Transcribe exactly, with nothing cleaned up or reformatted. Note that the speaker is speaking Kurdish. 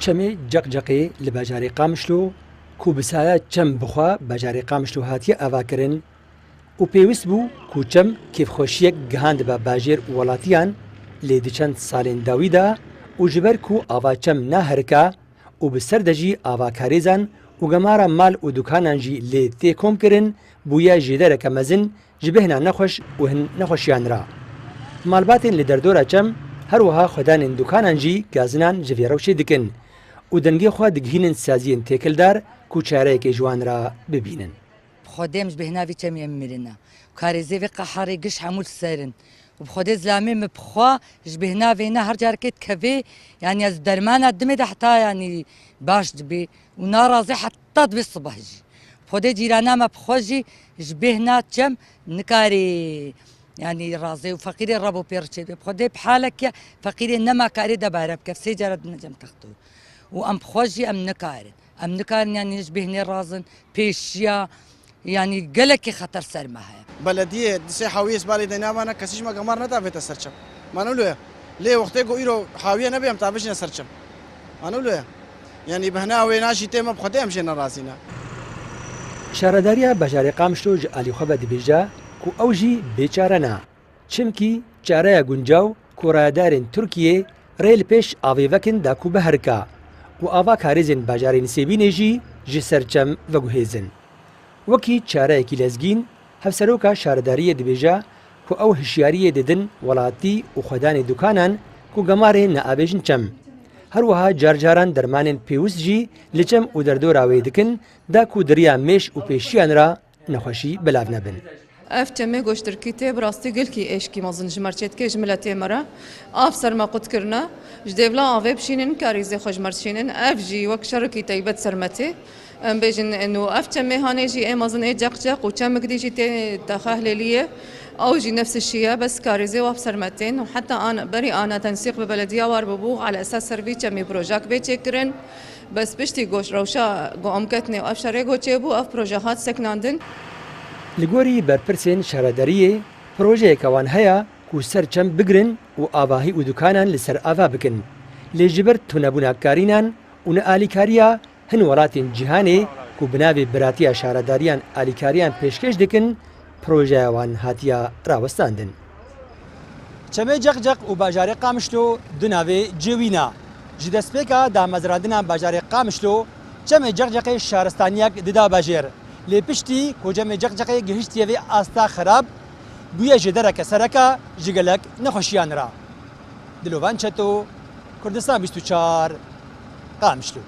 Çemê Ceqceqê li bajarê Qamişlo ku bi saya çem bixwe bajarê Qamişlo hatiye avakirin û pêwist bû ku çem kêfxweşiyek gihandibe bajêr û welatiyan, lê di çend salên dawî de û ji ber ku ava çem naherika û bi ser de jî ava karêzan û gemara mal û dukanan jî lê tê komkirin, bûye jêdereke mezin ji bêhna nexweş û hin nexweşiyan re. Malbatên li derdora çem her wiha xwedanên dukanan jî gazinan ji vê rewşê dikin û dengê xwe digihînin saziyên têkildar ku çareyekê ji wan re bibînin. Bi Xwedê em ji bêhna vî çemê em mirine. Karêzê vê qeharê giş hemû li ser in. Û bi Xwedê zilamê min bi xwe ji bêhna vêne her carekê dikevê, yanî ez dermana dimê de heta yanî baş dibê û narazê heta dibê sibeh jî. Bi Xwedê cîrana me bi xwe jî ji bêhna çem nikarê, yanî razê û feqîrê rebo pê riçê bê. Bi Xwedê bi haleke feqîrê nema karê debare bike, sê cara dine cem texto. Û em bi xwe jî em nikarin. Em nikarin yanî ji bêhnê razin, pêşiya, yanî gelekî xeter ser me heye. Belediyê di sê hawiyê Îsbalê de nabana, kesî ji me gemar nedavête ser çem. Mano lo ye. Lê wextê ku îro hawiye nebe em tavêjine ser çem. Mano lo ye. Yanî bihna wê najî tê me bi Xwedê em jê nerazî ne. Şaredariya bajarê Qamişlo ji alî xwe ve dibêje ku ew jî bêçare ne. Çimkî çareya guncaw ku rayedarên Tirkiyê rê li pêş avê vekin da ku biherika û ava karêzên bajarê Nisêbînê jî ji ser çem veguhêzin. Wekî çareyekî lezgîn, hevseroka şaredariyê dibêje ku ew hişyariyê didin welatî û xwedanê dukanan ku gemarê neavêjin çem. Her wiha car caran dermanên pêwist jî li çem û derdora wê dikin da ku di riya mêş û pêşiyan re nexweşî belav nebin. Ev çemê goştirkî tê bi rastî gelkî êşkî mezin ji me re çêdike, ji miletê me re. Av ser me qut kirine. Ji dêvla avê bişînin, karêzê xwe ji me re dişînin. Ev jî wek şerekî teybet ser me tê. Em bêjin, eno ev çemê hanê jî ê mezin ê ceq ceq û çemik dî jî tê texe Hilêliyê. Ew jî nefs şî ye, bes karêzê wa bi ser me tên û heta an, berî ana tensîq bi belediya war bibû, ala esas ser vî çemî projek bê çêkirin. Bes piştî goş rewşa ku em ketine û ev şerê ku çêbû, ev proje hat seknandin. Li gorî berpirsên şaredariyê, projeyeke wan heye ku ser çem bigirin û avahî û dukanan li ser ava bikin. Lê ji ber tunebûna karînan û nealîkariya hin welatên cîhanê ku bi navê Biratiya Şaredariyan alîkariyan pêşkêş dikin, projeya wan hatiya rawestandin. Çemê Ceqceq û bajarê Qamişlo du navê cêwî ne. Ji destpêka damezrandina bajarê Qamişlo, çemê Ceqceqê şaristaniyek dida bajêr. Lê piştî ku çemê Ceqceqê gihiştiye vê asta xerab, bûye jêdereke sereke ji gelek nexweşiyan re. Dilovan Çeto, Kurdistan bîst û çar, Qamişlo.